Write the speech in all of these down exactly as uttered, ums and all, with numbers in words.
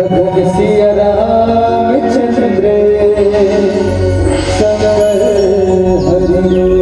सिया रामचंद्र शंकर हरि ओम।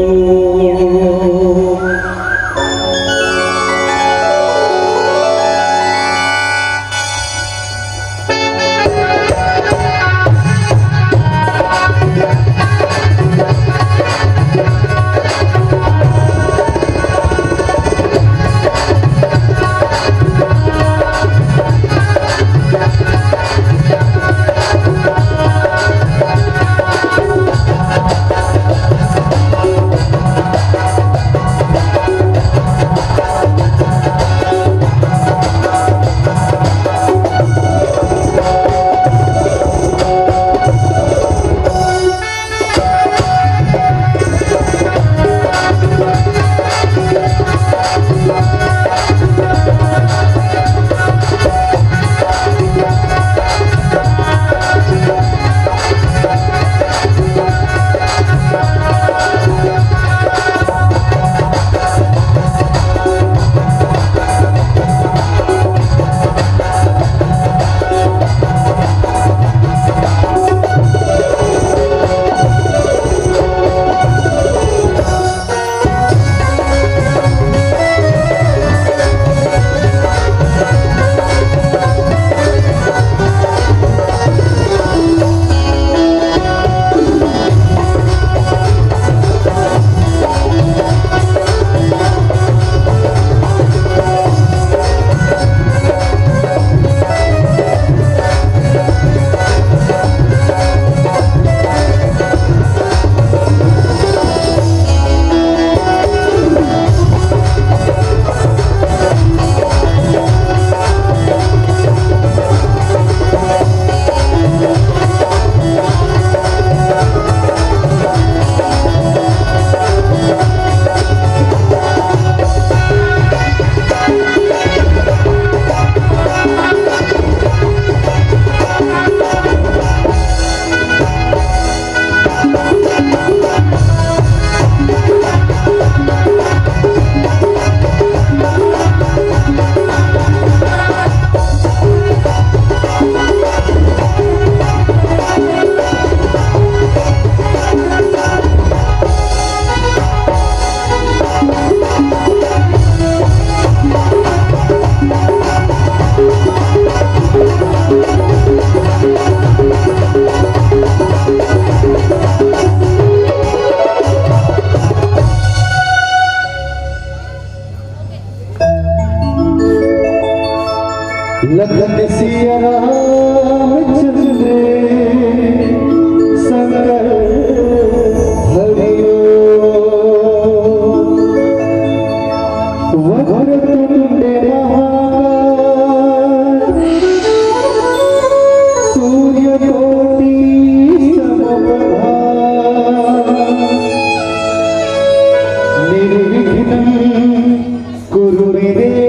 लखन सिया रामचंद्र शंकर हरि ओम। वक्रतुंड महाकाय सूर्यकोटि समप्रभा निर्विघ्नं कुरु मे देव।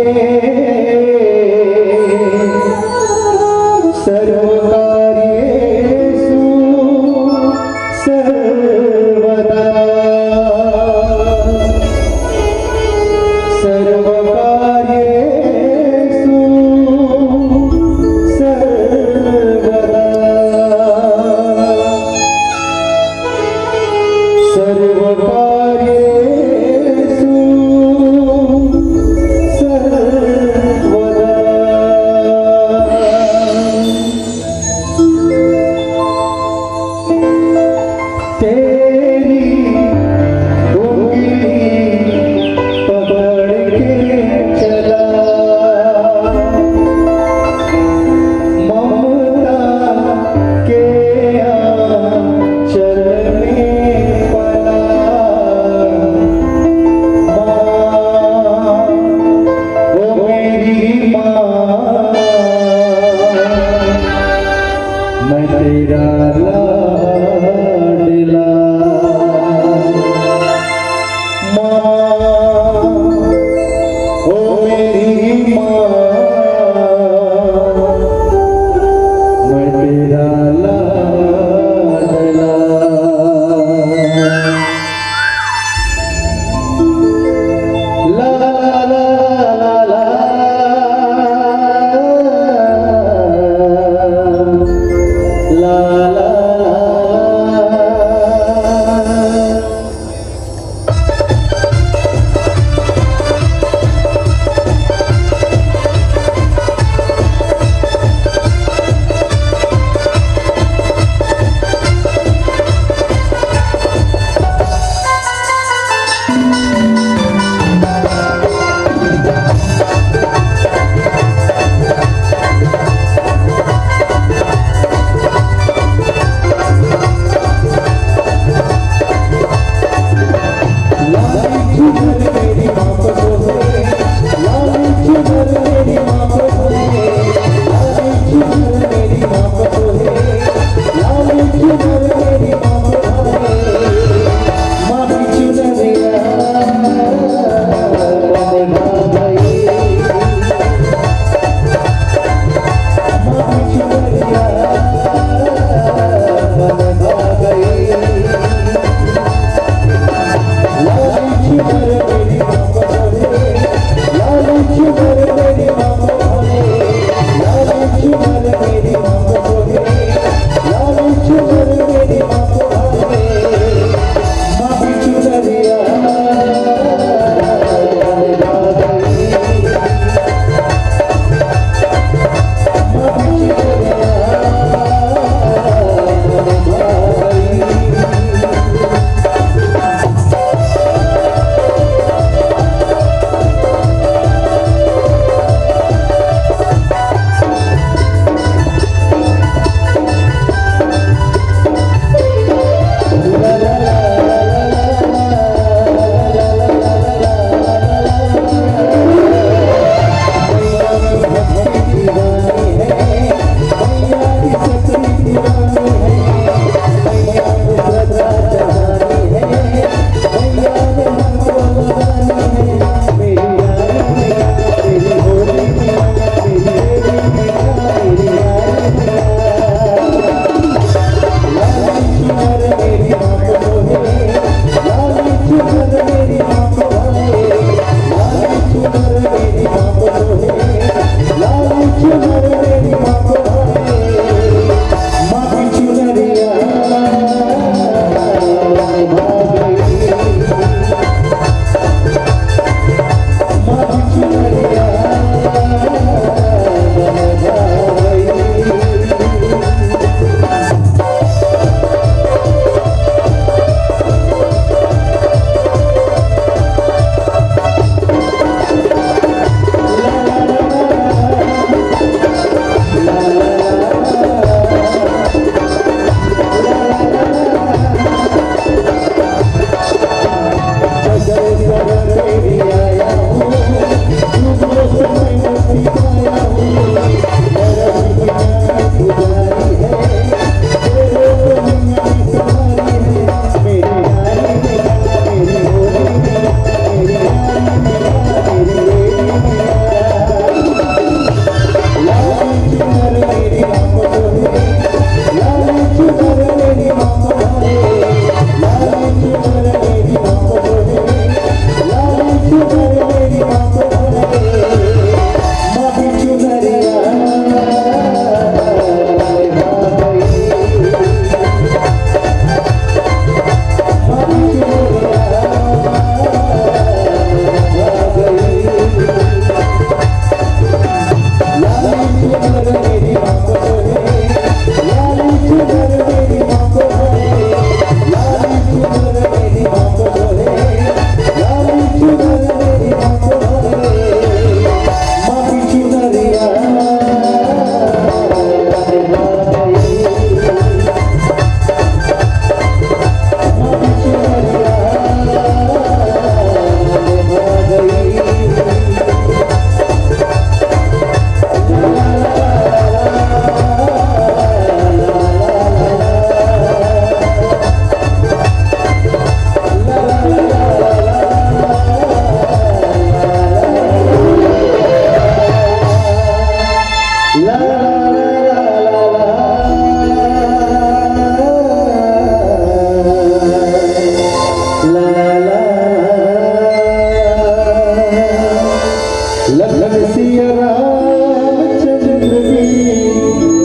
लखन सिया रामचंद्र की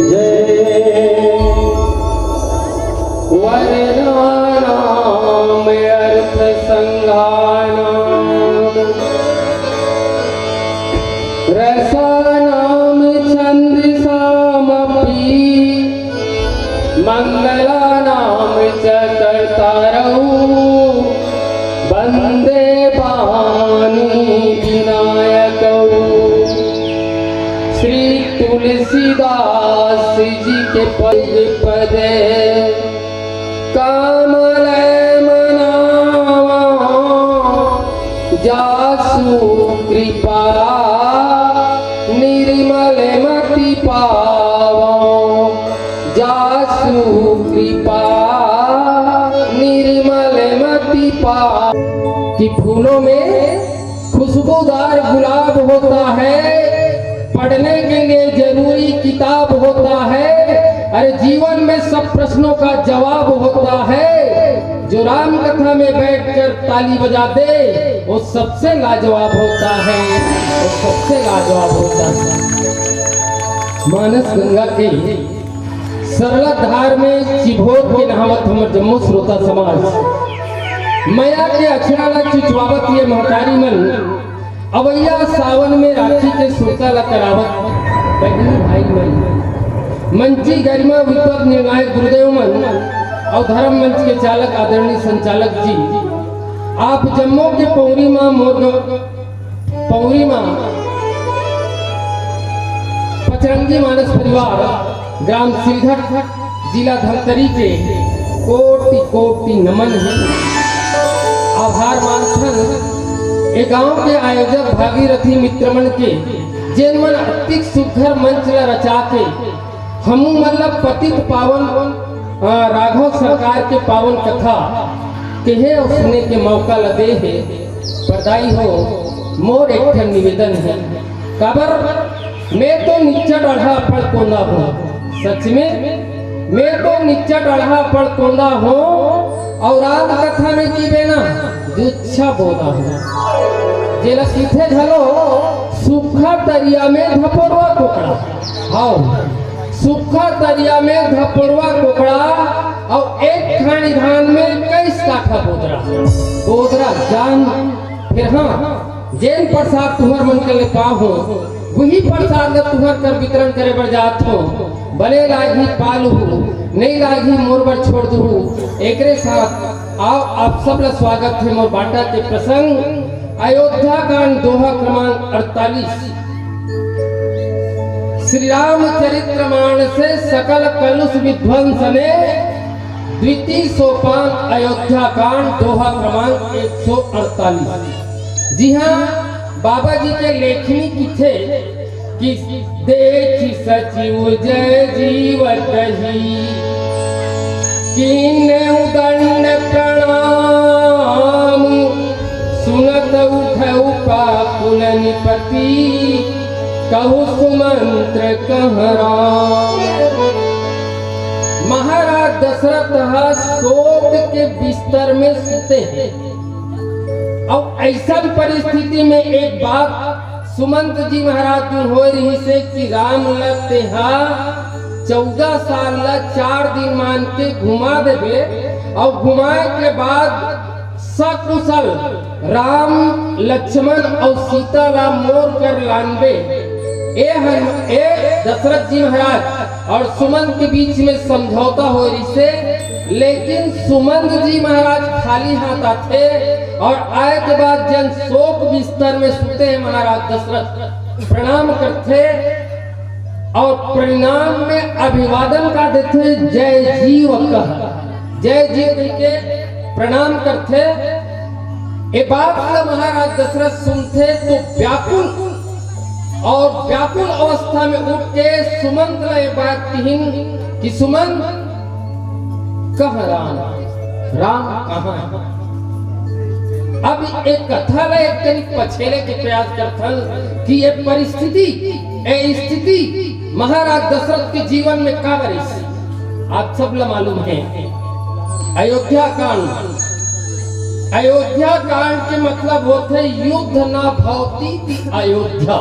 जय। वर्णानाम अर्थ संघानाम रसानाम छंदसामपि मंगलानाम च कर्तारौ वंदे पाणि विनायकौ। श्री तुलसीदास जी के पद पद कमल मनावा, जासु कृपा पावो जासु कृपा निर्मल मति पा। कि फूलों में खुशबूदार गुलाब होता है, पढ़ने के लिए जरूरी किताब होता है, अरे जीवन में सब प्रश्नों का जवाब होता है। जो राम कथा में बैठकर ताली बजा दे, वो सबसे लाजवाब होता है, वो सबसे लाजवाब होता है। मानस गंगा के सरला धार में चिभोर के नहावत हमर जम्मो श्रोता समाज, मया के अछड़ा ला चुचवावत ये महतारी मन, अवैया सावन में राखी के सुरता ला करावत बहिनी भाई मन, मंची गरिमा विद्वत निर्णायक गुरुदेव मन और धर्म मंच के चालक आदरणीय संचालक जी, आप जम्मो के पौरी माँ मोर ग-, पौरी माँ पचरंगी मानस परिवार, ग्राम सिलघट, जिला धमतरी के कोटि कोटि नमन हे। आभार मानथन ए गांव के आयोजक भागीरथी मित्रमन के, जेन मन अतिक सुघर मंच ला रचा के हमू मन ला पतित पावन, अ, राघव सरकार के पावन कथा कहे अउ सुने के मौका ला दे हे। परदाई हो, मोर एक ठन निवेदन हे, काबर मैं तो निच्चट अड़हा पड़ कोंदा हों, सच में मैं तो निच्चट अड़हा पड़ कोंदा हों, अउ राम कथा में की बेना जुच्छा बोदा हों, जेला किथे घलो सुखा तरिया में धपोरवा कोकड़ा। हाँ, सुखा तरिया में धपोरवा कोकड़ा अउ एक खानी धान में कईस काठा बोदरा। बोदरा जान, फिर हाँ, जेन प्रसाद तुहर मन के ले पाहूं, वही प्रसाद ला तुहर कर वितरण करे बर जात हों। बने लागही पा लूहू, नइ लागही मोर बर छोड़ दूहू। एकरे साथ आओ आप सब ला स्वागत हे मोर बांटा के प्रसंग अयोध्या कांड दोहा क्रमांक अड़तालीस। श्री रामचरित्र मानसे सकल कलुष विध्वंसने द्वितीय सोपान अयोध्या कांड दोहा क्रमांक एक सौ अड़तालीस। जी हाँ, बाबा जी के लेखनी किथे कि देखि सचिव जय जीवत ही, कीन्हे उदंड प्रणाम, सुनत उठउ पापुल निपति, कहु सुमंत्र कह राम। महाराज दशरथ ह शोक के बिस्तर में सुते हे। अब ऐसन परिस्थिति में एक बात सुमंत जी महाराज दिन होय रहिसे कि राम ल तेहा चौदह साल ल चार दिन मान के घुमा देबे, अउ घुमाए के बाद सकुशल राम, लक्ष्मण अउ सीता ला मोर कर लानबे। ए हन-, ए दशरथ जी महाराज अउ सुमंत के बीच में समझौता होय रहिसे, लेकिन सुमंत जी महाराज खाली हाथ आथे अउ आए के बाद जेन शोक बिस्तर में सुते हे महाराज दशरथ, प्रणाम करथे अउ प्रणाम में अभिवादन का देथे, जय जीव कह, जय जीव कह के प्रणाम करथे। ए बात ला महाराज दशरथ सुनथे तो व्याकुल अउ व्याकुल अवस्था में उठ के सुमंत ला ये बात किहिन कि सुमंत, कह राम, राम कहाँ हे? अब एक कथा ला एक कनी पछेरे के प्रयास करथन कि ये परिस्थिति, ये स्थिति महाराज दशरथ के जीवन में काबर आइस। आप सब ला मालूम हे अयोध्या कांड। अयोध्या कांड के मतलब होथे युद्ध ना भवती अयोध्या।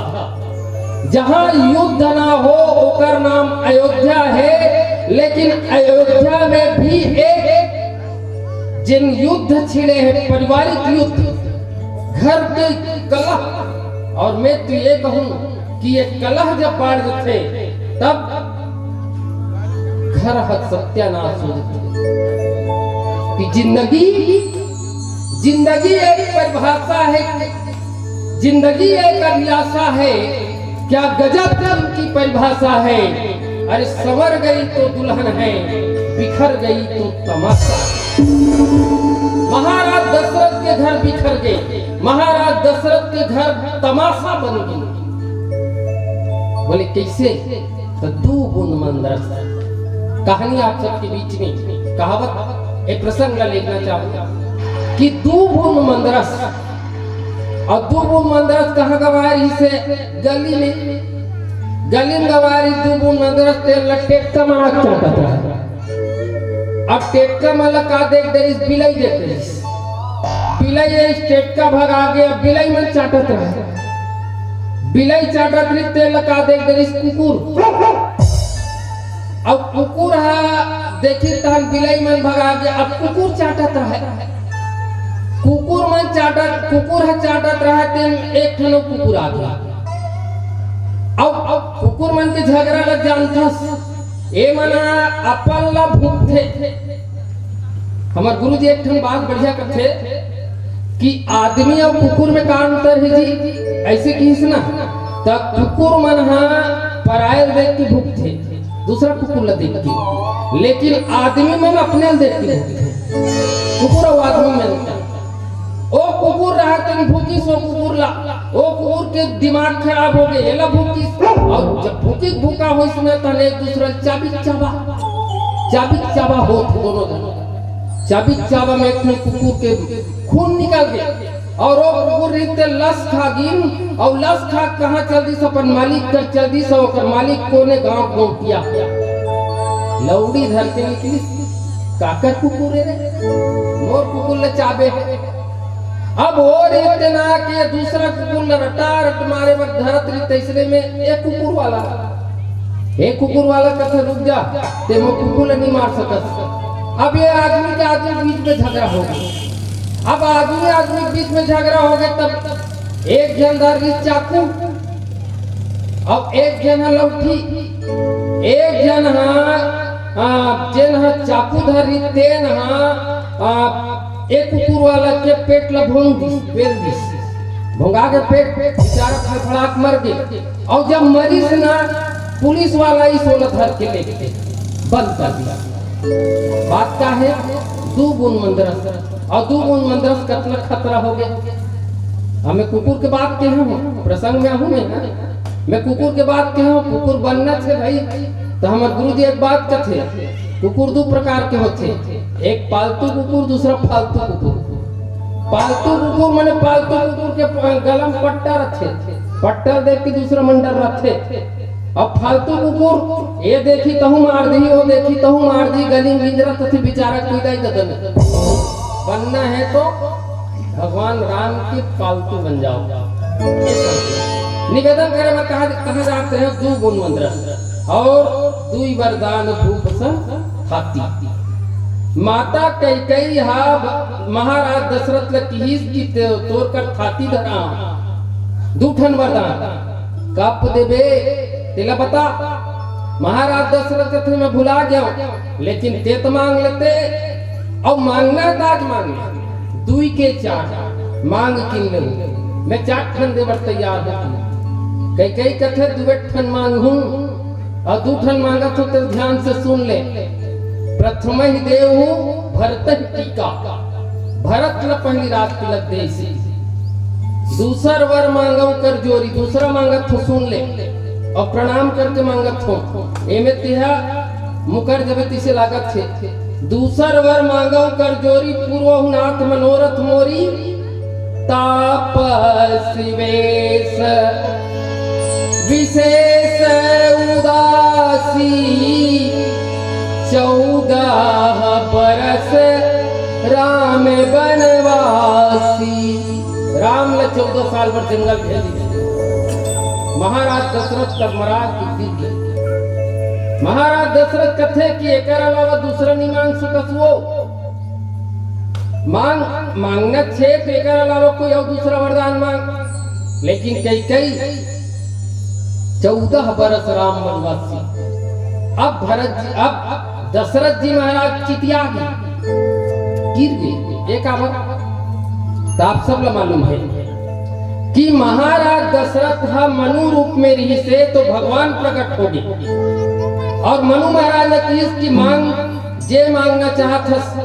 जहां युद्ध ना हो ओकर नाम अयोध्या हे, लेकिन अयोध्या में भी एक जिन युद्ध छिड़े हे, पारिवारिक युद्ध, घर के कलह, अउ मैं तो ये कहूं कि ये कलह जब बाढ़ जथे तब घर ह सत्यानाश हो जथे। कि जिंदगी, जिंदगी एक परिभाषा हे, जिंदगी एक अभिलाषा हे, क्या गजब की परिभाषा हे। अरे संवर गई तो दुल्हन है, बिखर गई तो तमाशा। महाराज दशरथ के घर बिखर गए, महाराज दशरथ के घर तमाशा बन गए। बोले कैसे? तो दू बूंद मंदरस। कहानी आप सबके बीच में कहावत, ए प्रसंग ला लेना चाहूंगा कि दू बूंद मंदरस। और दू बूंद मंदरस कहाँ गवाए रहिसे? गली में। गली में गवाए रहिस दू बूंद मंदरस, तेन ला टेक्का मन चाटत रहे। अब टेक्का मन ला का देख डरिस? बिलई देख डरिस। बिलई आइस, टेक्का भगा गे। अब बिलई मन चाटत रहे। बिलई चाटत रहिस, तेन ला का देख डरिस? कुकुर। अब कुकुर ह देखिस तहन बिलई मन भगा गे। अब कुकुर चाटत रहे। कुकुर मन चाटत, कुकुर ह चाटत रहे, तेन एक ठन अउ कुकुर आ गे। अब, अब कुकुर मन के झगरा ल जानथस, ए मन ह अपन ल भूकथे। हमर गुरुजी एक ठन बात बढ़िया कथे कि आदमी अउ कुकुर में का अंतर हे जी? अइसे किहिस ना, त कुकुर मन ह पराए ल देख के भूकथे, दूसरा कुकुर ल देख के, लेकिन आदमी मन अपने ल देख के भूकथे। कुकुर अउ आदमी में अंतर। ओ कुकुर रहा, तेन भूकिस ओ कुकुर ला, ओ कुकुर के दिमाग खराब हो गे, एला भूकिस। अउ जब भूकी भूका होइस ना, तहन एक दूसरा ल चाबिक चाबा, चाबिक चाबा होत दोनों झन। चाबिक चाबा में एक ठन कुकुर के खून निकल गे। अउ ओ कुकुर रहिस ते लस खा गिस, अउ लस खा कहाँ चल दिस? अपन मालिक कर चल दिस। अउ ओकर मालिक कोने? गांव गोटिया। लौड़ी धर के निकलिस, काकर कुकुर हे रे? मोर कुकुर ल चाबे हे। अब ओ रहिस ते ना के दूसरा कुकुर ल रटारट मारे बर धरत रहिस, तइसने में ए कुकुर वाला, ए कुकुर वाला कथे, "रुक जा, ते मोर कुकुर ल नइ मार सकस।" अब ए आदमी के आदमी बीच में झगरा हो गे। अब आदमी आदमी के बीच में झगरा हो गे, तब एक झन धर रहिस चाकू, अउ एक झन ह लौठी, एक झन ह, आ, जेन ह चाकू धर रहिस, तेन ह, आ, ए कुकुर वाला के पेट ल भोंग दिस, बेल दिस। भोंगा के पेट, बेचारा फड़फड़ा के मर गे। अउ जब मरिस ना, पुलिस वाला आइस ओला धर के लेगे, बंद कर दिस। बात का हे? दू बूंद मंदरस, अउ दू बूंद मंदरस कतना खतरा हो गे। अब मैं कुकुर के बात कहे हूँ, प्रसंग में हूँ मैं, हाँ? मैं कुकुर के बात कहे हूँ, कुकुर बनना चे भाई। तो हमर गुरुजी एक बात कथे, कुकुर दू प्रकार के होथे, एक पालतू कुकुर, दूसरा फालतू कुकुर। पालतू कुकुर माने पालतू कुकुर के प-, गला में पट्टा रथे, पट्टा देख के दूसरा मन डर्राथे। अब फालतू कुकुर, ए देखी तहूँ मार दिही, ओ देखी तहूँ मार दिही, गली में गिंजरत रथे, बेचारा कुदाई ददन। बनना हे तो भगवान राम के पालतू बन जाव। निवेदन करे बर कहा, कहा जात हे, दू बूंद मंदरस अउ दुई वरदान भूप सन थाती। माता कैकई हा ब-, महाराज दशरथ ल किहिस कि ते-, तोर कर थाती धरांव, दू ठन वरदान। कब देबे, तेला बता। महाराज दशरथ कथे, मैं भुला गेंव, लेकिन ते त मांग लेते, अउ मांगना हे त आज मांग ले, दुई के चार मांग किन ले, मैं चार ठन देबर तैयार हूँ। कैकई कथे, दुए ठन मांग हूँ, अउ दू ठन मांगत हूँ, तेला ध्यान से सुन ले। प्रथम ही देव हूँ, भरत ही टीका, भरत ल पहली रात तिलक देसी। दूसर वर मांगव कर जोरी, दूसरा मांगत हो, सुन ले, अउ प्रणाम करके मांगत हो। एमे तेहा मुकर जबे तिसे लागत हे। दूसर वर मांगव कर जोरी, पूरवहु नाथ मनोरथ मोरी। तापस वेश विशेष उदासी, चौदह बरस राम बनवासी। राम ल चौदह साल बर जंगल भेज दिस। महाराज दशरथ कर मरा के गिर गे। महाराज दशरथ कथे कि एकर अलावा दूसरा नहीं मांग सकस वो। मांग, मांगना चे तो एकर अलावा कोई अउ दूसरा वरदान मांग। लेकिन कैकई चौदह बरस राम वनवासी। अब भरत जी, अब दशरथ जी महाराज चितिया गे, गिर गे। ए काबर? त आप सब ल मालूम हे कि महाराज दशरथ ह मनु रूप में रिहिसे तो भगवान प्रकट हो गे। अउ मनु महाराज ने किहिस कि मांग, जे मांगना चाहत हस,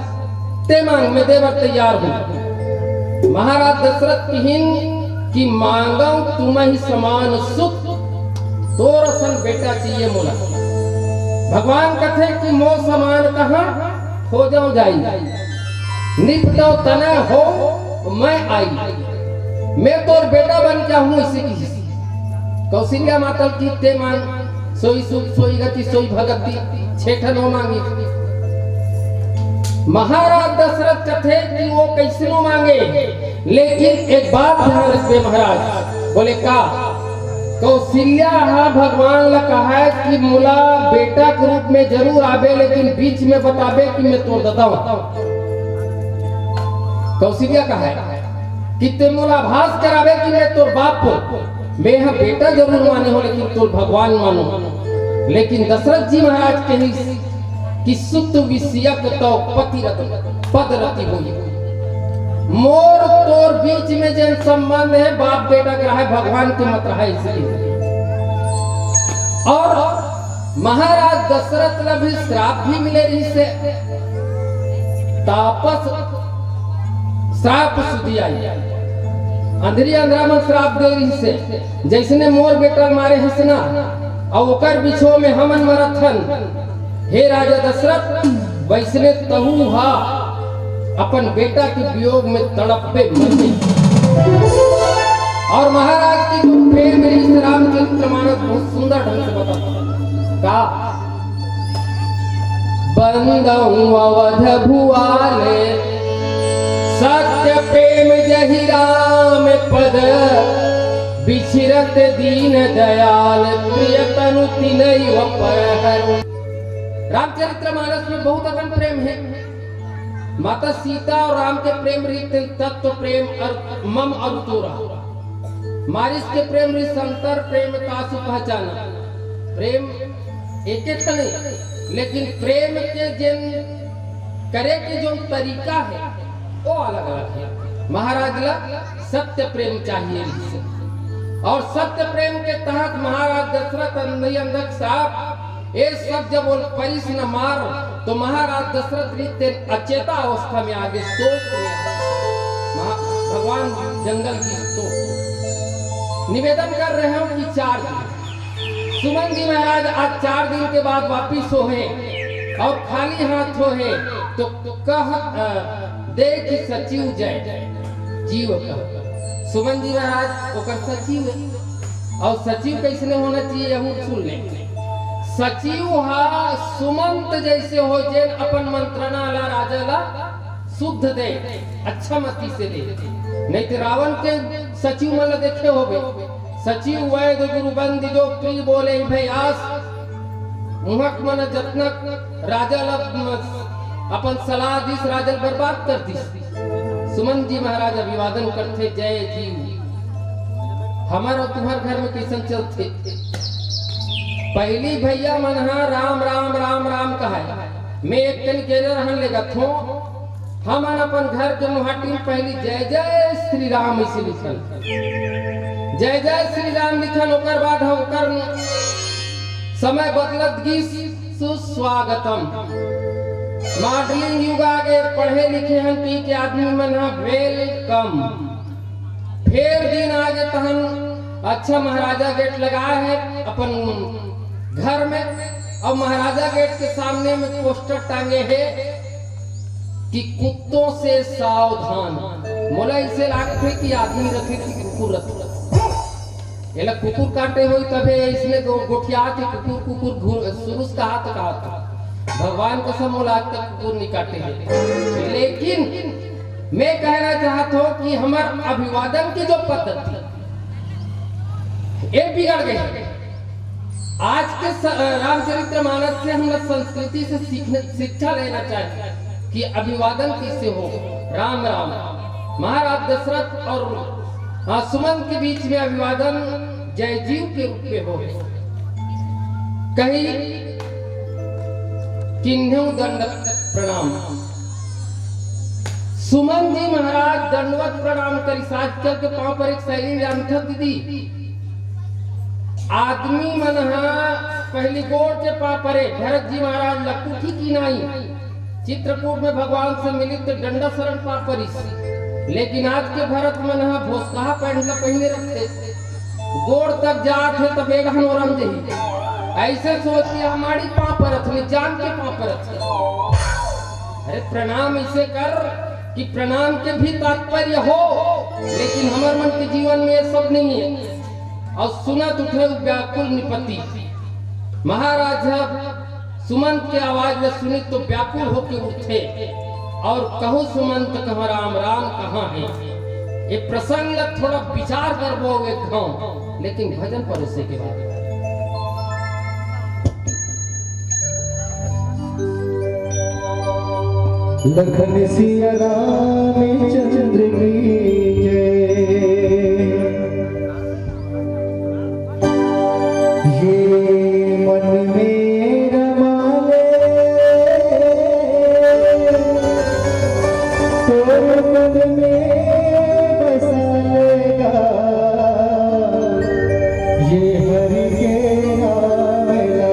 ते मांग, मैं दे बर तैयार हूँ। महाराज दशरथ किहिन कि मांगव तुम्हि समान सुत, तोर असन बेटा चाहिए मोला। भगवान कथे कि मोर समान कहाँ खोजव जाई, निपटव तनय हो मैं आई, मैं तोर बेटा बन के आहूँ, इसे किहिस। कौशल्या माता ल कि ते मांग, सोई सुख, सोई गति, सोई भगति, छे ठन ओ मांगे। महाराज दशरथ कथे कि ओ कइसनो मांगे, लेकिन एक बात ध्यान रखबे महाराज। बोले का? कौशल्या हा भगवान ला कहा है कि मोला बेटा के रूप में जरूर आबे, लेकिन बीच में बताबे कि मैं तोर ददा हूँ। कौशल्या कहा है कि ते मोला आभास कराबे कि मैं तोर बाप हूँ। मैं हा बेटा जरूर माने हो, लेकिन तोर भगवान मानो। लेकिन दशरथ जी महाराज कहिस कि सुत विषयक तो पतिरत पदरति होई। मोर तोर बीच में जेन संबंध है, बाप बेटा के रहे, भगवान के मत रहे, इसलिए। और महाराज दशरथ ला भी श्राप भी मिले रहिसे, तापस श्राप सुधी आई, अंधरी अंधरा मन श्राप दे रहिसे, जैसने मोर बेटा मारे हस ना, अउ ओकर बिछो में हमन मरत हन। हे राजा दशरथ, वैसने तहू हा अपन बेटा के वियोग में तड़पबे मरबे। और महाराज के जो प्रेम रहिस, रामचरित्र मानस बहुत सुंदर ढंग से बताता। का? बंदउ अवध भुआले, सत्य प्रेम जहि राम पद, बिछिरत दीन दयाल, प्रिय तनु तिनहि व पर हर। रामचरित्र मानस में बहुत अकन प्रेम है। माता सीता और राम के प्रेम रहिस तत्व प्रेम अर-, मम अरु तोरा। मारिस के प्रेम रहिस अंतर प्रेम तासु पहचाना। प्रेम एके ठने, लेकिन प्रेम के जेन करे के जो तरीका है, वो अलग-अलग है। महाराज ला सत्य प्रेम चाहिए रहिस। और सत्य प्रेम के तहत महाराज दशरथ अंधई अंधक श्राप, ये सब जब वो परिस न मार, तो महाराज दशरथ भी तेन अचेता अवस्था में आगे, शोक में आगे। महा-, भगवान जंगल की तो निवेदन कर रहे हो कि चार दिन, सुमन जी महाराज आज चार दिन के बाद वापिस होहे और खाली हाथ होहे, तो कह, अ, दे कि सचिव जय, जीव कह। सुमन जी महाराज ओकर सचिव है, और सचिव कैसने होना चाहिए, यहू सुन ले। सचिव हा सुमंत जैसे हो, जेन अपन मंत्रणा ला राजा ला शुद्ध दे, अच्छा मति से दे। नहीं तो रावण के सचिव मन ला देखे होबे, सचिव वैद गुरु बंद जो प्रिय बोले भयास, मुहक मन जतना राजा ला अपन सलाह दिस, राजा ला बर्बाद कर दिस। सुमन जी महाराज अभिवादन करथे, जय जीव। हमर और तुम्हर घर में कैसन चलथे? पहली भैया मन हा राम राम राम राम कहाय। मैं एक कन गेने रहन ले गथों, हमन अपन घर के मुहाटी में पहली जय जय श्री राम इसे लिखन, जय जय श्री राम लिखन, ओकर बाद हम ओकर समय बदलत गिस, सुस्वागतम। मॉडलिंग युग आ गए, पढ़े लिखे हन पी के आदमी मन हा वेलकम। फेर दिन आ गए तहन अच्छा महाराजा गेट लगा है अपन घर में, और महाराजा गेट के सामने में पोस्टर टांगे है कि कुत्तों से सावधान। मोला इसे लागत है कि आदमी रखे कि कुकुर रखे। एला कुकुर काटे होई तभे इसने गो-, गोठिया के कुकुर कुकुर घूर-, सुरुस कहा तो कहा था। भगवान कसम मोला आज तक कुकुर नहीं काटे है। लेकिन मैं कहना चाहत हूँ कि हमर अभिवादन की जो पद्धति ये बिगड़ गई। आज के स-, रामचरित्र मानस से हम लोग संस्कृति से सीखने, शिक्षा लेना चाहिए कि अभिवादन कैसे हो। राम राम। महाराज दशरथ और, हाँ, सुमन के बीच में अभिवादन जय जीव के रूप में हो। कही किन्हें दंड प्रणाम। सुमन जी महाराज दंडवत प्रणाम करिस। आजकल के पाँव परे के शैली जानथव दीदी, आदमी मन हा पहली गोड़ के पाँव परे, भरत जी महाराज लकुठी की नाई, चित्रकूट में भगवान से मिलित तो डंडा शरण पाँव परिस। लेकिन आज के भरत मन हा भोसकाहा पैंट ला पहिने रखते। गोड़ तक जात हे, तब ए डहन ओरम जही। ऐसे सोच के हमारी पाँव परत हे, जान के पाँव परत हे। अरे, प्रणाम इसे कर कि प्रणाम के भी तात्पर्य हो, लेकिन हमर मन के जीवन में ये सब नहीं है। अउ सुनत उठे उ व्याकुल नृपति। महाराज ह सुमंत के आवाज ल सुनिस तो व्याकुल होके उठथे अउ कहू, सुमंत कहाँ राम, राम कहाँ हे? ये प्रसंग ल थोड़ा विचार करबो एक घांव, लेकिन भजन परोसे के बाद। लखन सिया रामचंद्र की जय। ये मन में रमा ले, तोर मन में बसा लेगा, ये हरि के नाम ला।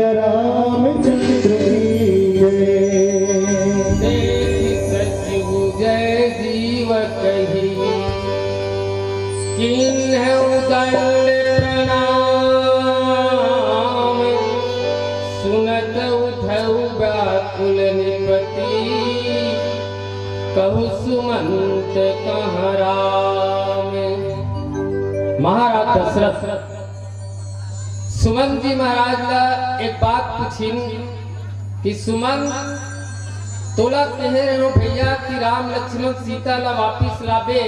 रामचंद्र की जय। देख सचिव जय जीव कही, किन्हु दंड प्रणाम। सुनत उठउ व्याकुल नृपति, कहु सुमंत कहाँ राम। महाराज दशरथ सुमंत जी महाराज ला एक बात पूछिन कि सुमंत, तोला कहे रहे हो भैया कि राम लक्ष्मण सीता ला वापिस लाबे,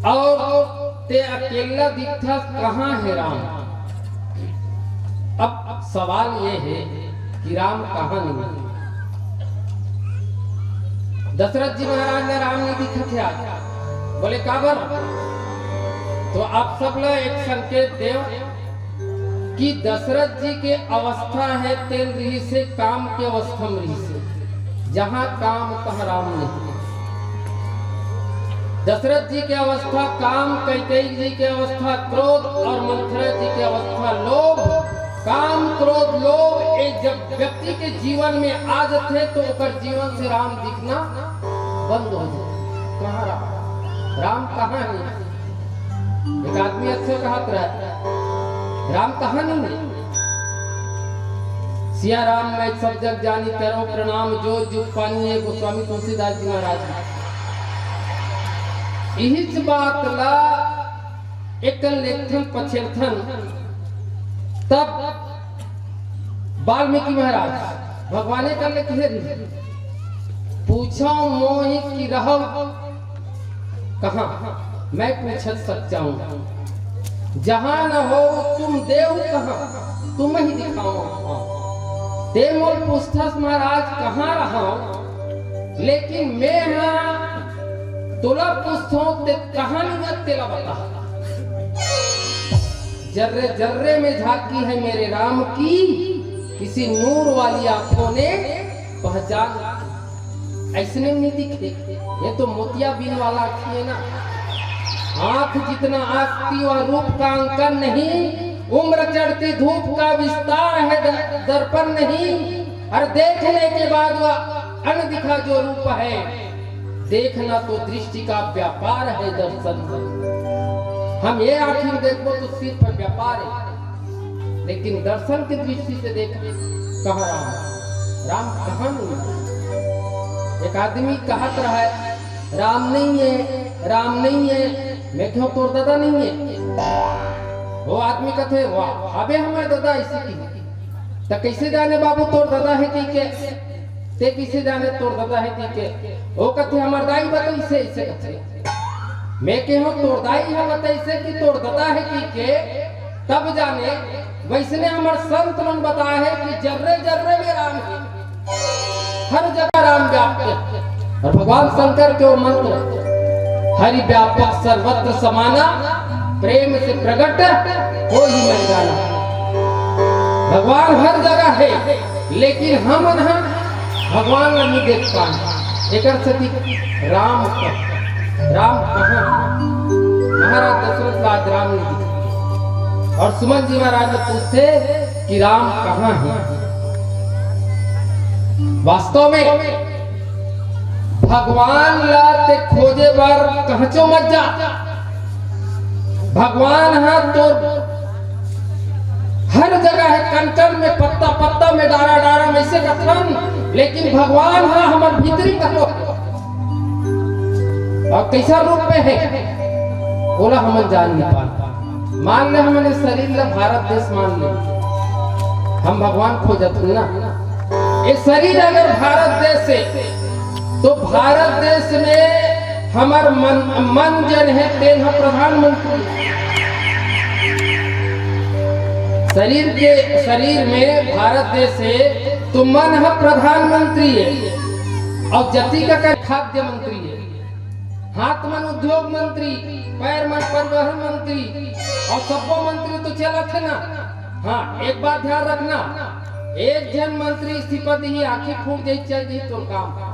और ते अकेला दिखथस, कहाँ हे राम? अब सवाल ये हे कि राम कहाँ नहीं? दशरथ जी महाराज ला राम नहीं दिखत हे आज। बोले, "काबर?" तो आप सब ला एक संकेत देव कि दशरथ जी के अवस्था हे, तेन रहिसे काम के अवस्था में रहिसे, जहाँ काम तहाँ राम नहीं। दशरथ जी के अवस्था काम, कैकेयी जी के अवस्था क्रोध और मंथरा जी के अवस्था लोभ। काम, क्रोध, लोभ, ये जब व्यक्ति के जीवन में आ जाथे तो ओकर जीवन से राम दिखना बंद हो जाथे। कहाँ राम? राम कहाँ हे? एक आदमी अच्छा कहत रहे, "राम कहाँ नहीं हे?" सिया राम मैं सब जग जानी, करो प्रणाम जो जुग पानी, ये गोस्वामी तुलसीदास जी महाराज जी। इहिच बात ला एक लेखथन पछेरथन, तब वाल्मीकि महाराज भगवाने कर ले कहे रही, "पूछो मोहि कि रहो कहाँ, मैं पूछत सच्चा हूँ। जहाँ न हो तुम देव कहाँ, तुम ही दिखाओ।" ते मोल पूछथस महाराज कहाँ रहो, लेकिन मैं हा तोला पूछथों, ते कहाँ नहीं तेला बता। जर्रे जर्रे में झांकी है मेरे राम की, किसी नूर वाली आंखों ने पहचान। ऐसने नहीं दिखे, ये तो मोतियाबिंद वाला आँखी है ना। आँख जितना आस्ती वह रूप का अंकन नहीं, उम्र चढ़ती धूप का विस्तार है, द-, दर्पण नहीं। हर देखने के बाद वह अनदिखा जो रूप है, देखना तो दृष्टि का व्यापार है दर्शन। हम ये आँखी में देखबो तो सिर्फ व्यापार है, लेकिन दर्शन की दृष्टि से देख, कहाँ राम? राम कहाँ नहीं है? एक आदमी कहत रहा है, "राम नहीं है, राम नहीं है।" मैं कहूँ, "तोर दादा नहीं है?" वो आदमी कहते, "वाह, अबे हमारे दादा ऐसे की।" "तो कैसे जाने बाबू तोर दादा है कि के? ते कैसे जाने तोर दादा है कि के?" वो कहते, "हमार दाई बताइसे, ऐसे कहते।" मैं कहूँ, "तोर दाई है बताइसे कि तोर दादा है कि के, तब जाने।" वैसने हमर संत मन बताए हैं कि जर्रे जर्रे में राम है, हर जगह राम व्याप्त है। और भगवान शंकर के वो मंत्र, "हरि व्यापक सर्वत्र समाना, प्रेम से प्रगट होई मन जाना।" भगवान हर जगह है, लेकिन हमन ह भगवान ला नहीं देख पाए। एकर सेती राम कहाँ, राम कहाँ? महाराज दशरथ ला आज राम नहीं दिखे। और सुमंत जी महाराज ला पूछथे कि राम कहाँ है? वास्तव में भगवान ला ते खोजे बर कहचो मत जा। भगवान ह तोर हर जगह है, कण कण में, पत्ता पत्ता में, डारा डारा में, ऐसे कथन, लेकिन भगवान ह हमर भीतरी कहो। और कैसा रूप में है, ओला हमन जान नहीं पान। मान ले हमन ये शरीर ला भारत देश मान ले, हम भगवान खोजत हन ना। ये शरीर अगर भारत देश है, तो भारत देश में हमर मन, मन जन है, तेन ह प्रधानमंत्री। शरीर के, शरीर में भारत देश है, तो मन ह प्रधानमंत्री है, और जति का कर खाद्य मंत्री है, हाथ मन उद्योग मंत्री, पैर मन परिवहन मंत्री, और सब्बो मंत्री तो चलत है ना। हाँ, एक बात ध्यान रखना, एक झन मंत्री इस्तीफा दिही, आँखी फूट जाही, चल जाही तोर काम।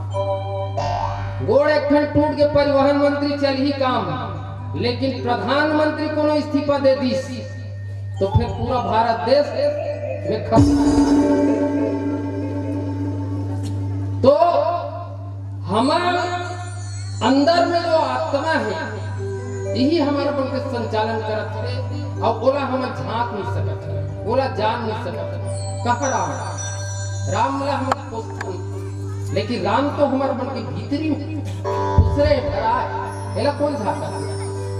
गोड़ एक ठन टूट के परिवहन मंत्री चलही काम, लेकिन प्रधानमंत्री कोनो इस्तीफा दे दिस, तो फिर पूरा भारत देश में खत्म। तो हमर अंदर में जो आत्मा हे, यही हमर मन के संचालन करत हे, अउ ओला हमन झांक नइ सकत हे, ओला जान नइ सकत हे। कहाँ राम? राम ला हमन खोजथन, लेकिन राम तो हमर मन के भीतरी में खुसरे भराए, एला कोन झांकत हे?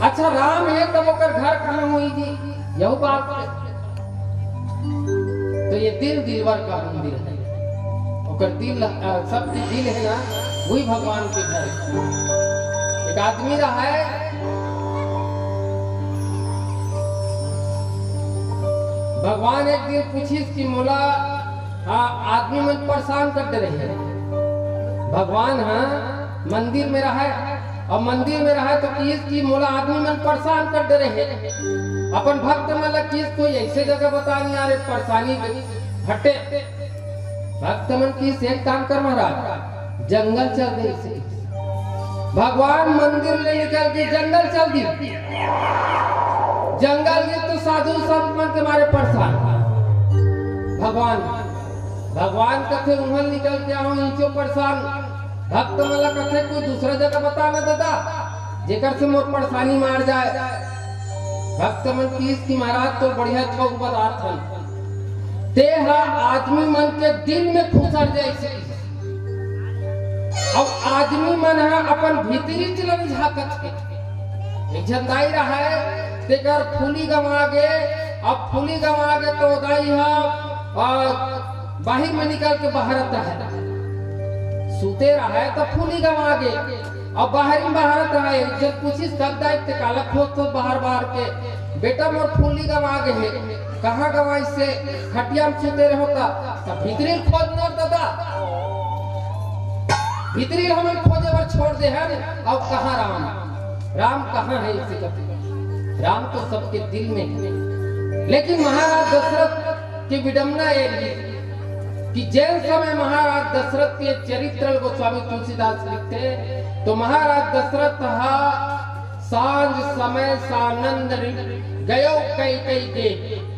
अच्छा, राम हे तब ओकर घर कहाँ होही जी? यहू बात हे। तो ये दिल दिलवर का मंदिर हे। ओकर दिल, अ, सबके दिल हे ना, वही भगवान के घर हे। एक आदमी रहा हे, भगवान एक दिन पूछिस कि मोला, आ, आदमी मन परेशान कर दे रहे हे। भगवान ह मंदिर में रहा हे, अउ मंदिर में रहा हे तो किहिस कि मोला आदमी मन परेशान कर दे रहे हे। अपन भक्त मन ला किहिस, कोई ऐसे जगह बता नहीं आ रहे, परेशानी हटे। भक्त मन किहिस, एक काम कर महाराज, जंगल चल दे इसे। भगवान मंदिर ले निकल के जंगल चल दी। जंगल में तो साधु संत मन के मारे परेशान। भगवान, भगवान कथे, उहाँ निकल के आव, इचो परेशान। भक्त मन ला कथे, कोई दूसरा जगह बता ना दादा, जेकर से मोर परेशानी मार जाए। भक्त मन किहिस कि महाराज, तो बढ़िया चौक बतात हन। ते ह आदमी मन के दिल में खुसर जाइस। अब आदमी मन ह अपन भीतरी च ल नइ झांकत हे। एक झन दाई रहा हे, तेकर फूली गंवा गे। अब फूली गंवा गे तो दाई ह, आ, बाहिर में निकल के बहारत हे। सुते रहा हे तो फूली गंवा गे, अब बाहिर में बहारत हे। एक झन पूछिस, कब दाई ते काला खोजथस बाहर बाहर के? बेटा मोर फूली गंवा गे हे। कहाँ गंवाइस हे? खटिया में सुते रहे हो त, त भीतरी ल खोज न दादा। भीतरी ल हमन खोजे बर छोड़ दे हन, अब कहाँ राम? राम कहाँ हे इसे कथे? राम तो सबके दिल में हे। लेकिन महाराज दशरथ के विडंबना ये रहिस कि जेन समय महाराज दशरथ के चरित्र ल गोस्वामी तुलसीदास लिखथे, तो महाराज दशरथ ह सांझ समय सानंद गयो कैकेयी के,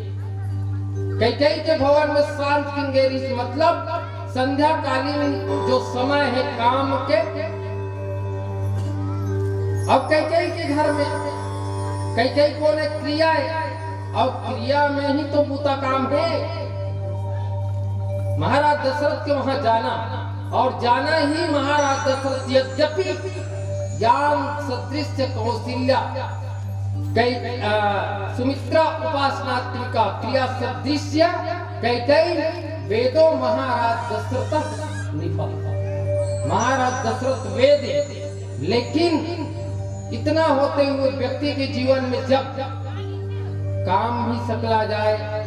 कैकेयी के भवन में सांझ किन गे रहिस, मतलब संध्याकालीन जो समय हे काम के। अब कैकेयी के घर में, कैकेयी कोन हे? क्रिया हे, अउ क्रिया में ही तो बूता काम हे। महाराज दशरथ के वहां जाना, अउ जाना ही महाराज दशरथ, यद्यपि याम सदृश कौशल्या, कै-, अ, सुमित्रा उपासनात्मिका क्रिया सदृश कैकेयी वेदो महाराज दशरथ निपा। महाराज दशरथ वेद हे, लेकिन इतना होते हुए व्यक्ति के जीवन में जब काम भी सकला जाए,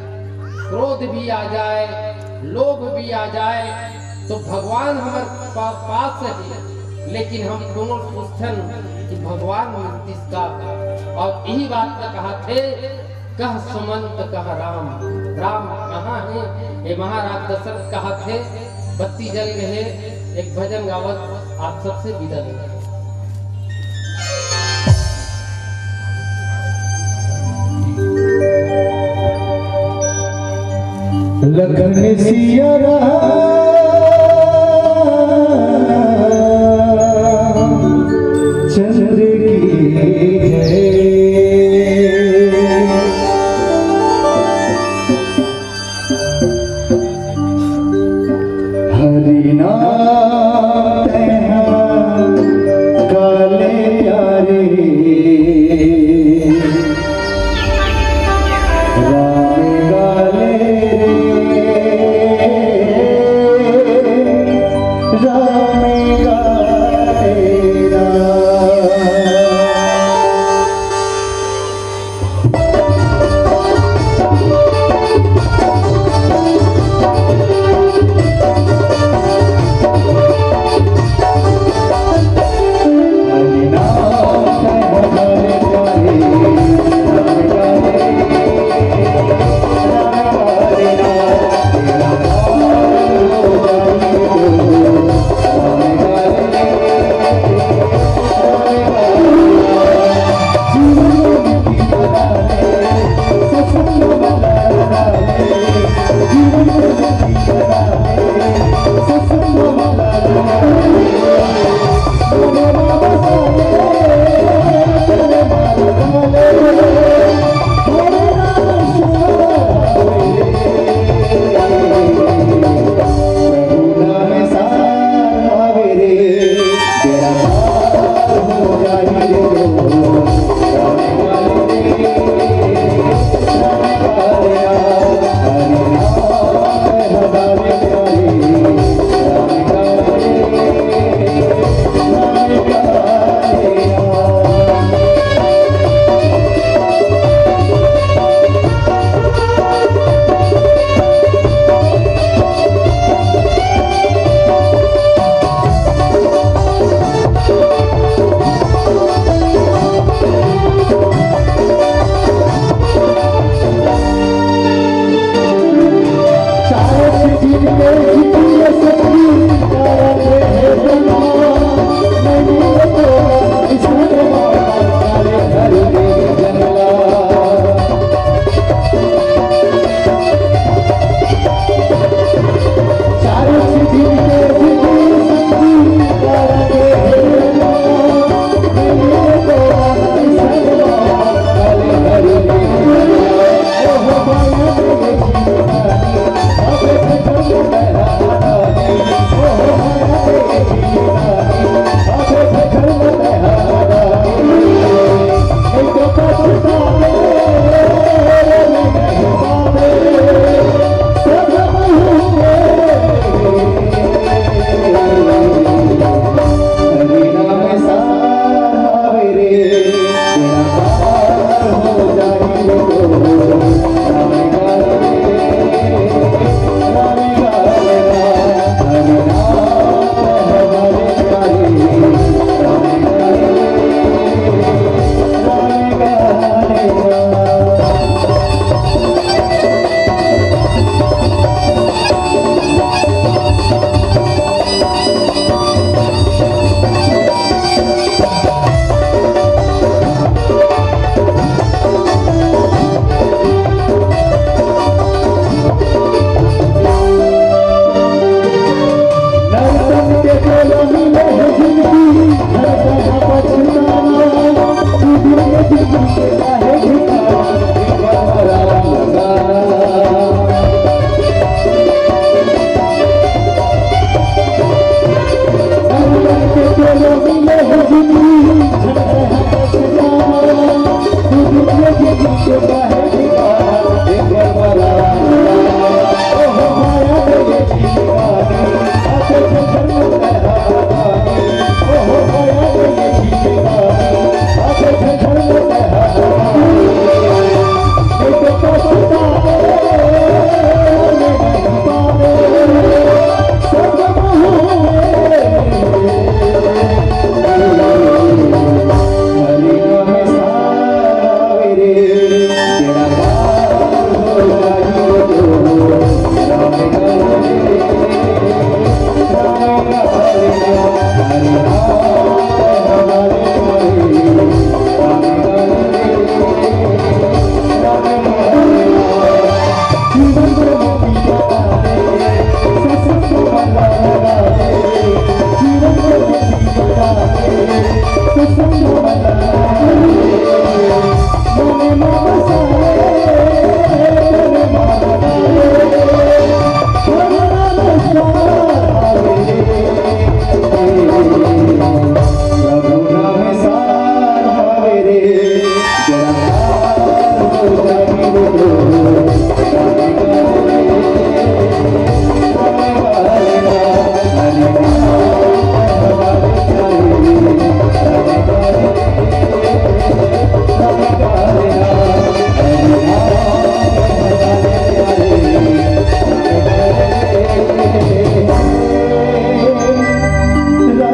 क्रोध भी आ जाए, लोभ भी आ जाए, तो भगवान हमर पा-, पास हे, लेकिन हम कोनो सोचथन कि भगवान नीतीश का। अउ यही बात ला कहाथे, कह सुमंत कह राम, राम कहाँ हे? ये महाराज दशरथ कहाथे, बत्ती जल गे हे। एक भजन गावत आप सबसे विदा लेथन। लखन सिया राम चंद्र की जय। हरि नाम तैं काले प्यारे, राम गाले रे, राम गाले राम।